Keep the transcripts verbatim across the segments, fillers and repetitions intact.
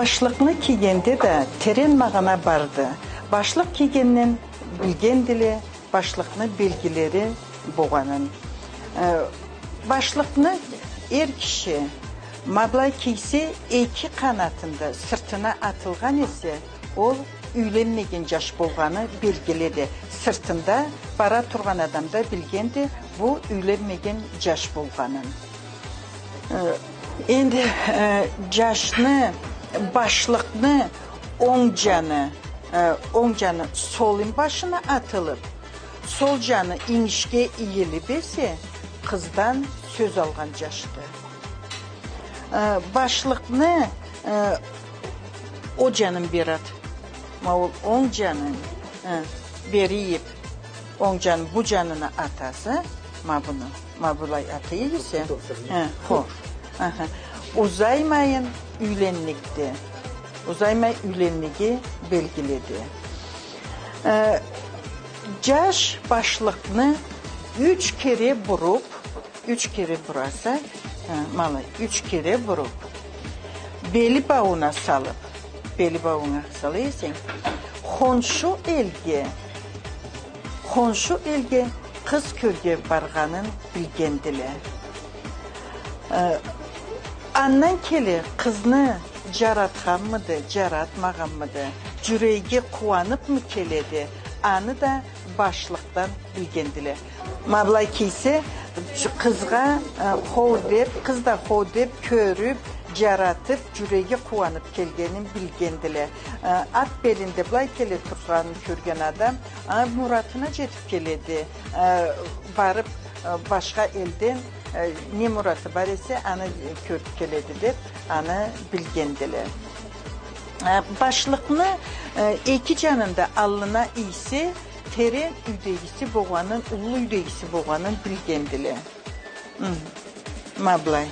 Башлыкъны кийгенде да терен магъана барды. Башлыкъ кийгенден билгендиле башлыкъны белгилери болгъанын. Э, башлыкъны эр киши ма былай кийсе, эки къанатын да сыртына атылгъан эсе, ол юйленмеген джаш болгъаны белгилиди. Сыртында бара тургъан адам да билгенди бу юйленмеген джаш болгъанын. Э, энди, э, джашны, башлыкъны онг джаны, э, онг джаны сол инбашына атылыб, сол джаны инишге ийилиб эсе, къыздан сёз алгъан джашды. Э, башлыкъны, э, ол джанын бери ат. Ма ол онг джанын, э, бери ийиб, онг джанын бу джанына атаса, ма буну, ма былай атыйыкъ эсе. Хо. Аха. Узаймайын юйленнигди. Узаймай юйленниги белгилиди. Э, джаш башлыкъны юч кере буруб, юч кере бураса, э, ма алай, юч кере буруб, бели баууна салыб, бели баууна сала эсенг, хоншу элге, хоншу элге къыз кёрюрге баргъанын билгендиле. Э, андан келе къызны джаратханмыды, джаратмагъанмыды, джюреги къууаныбмы келеди, аны да башлыкъдан билгендиле. Ма былай кийсе, къызгъа, э, хо деб, къыз да хо деб кёрюб, джаратыб, джюреги къууаныб келгенин билгендиле. Э, ат белинде былай келе тургъанын кёрген адам, а, муратына джетиб келеди. Э, барыб, э, башха элден, э, не мураты бар эсе, аны, э, кёрюб келеди деб, аны билгендиле. Э, башлыкъны, э, эки джанында аллына ийсе, терен юйдегиси болгъанын, уллу юйдегиси болгъанын билгендиле. Хы. Ма былай.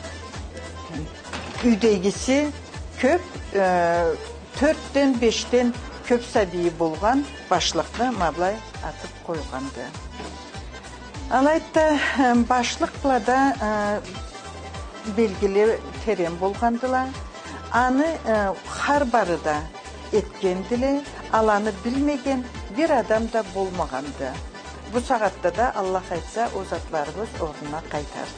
Юйдегиси кёб, э, тёртден, бешден кёб сабийи болгъан башлыкъны ма былай атыб къойгъанды. Алайды да, э, башлыкъ бла да, э, белгиле терен болгъандыла. Аны, э, хар бары да этгендиле, аланы билмеген бир адам да болмагъанды. Бу сагъатда да, Аллах айтса, ол затларыбыз орнуна къайтар.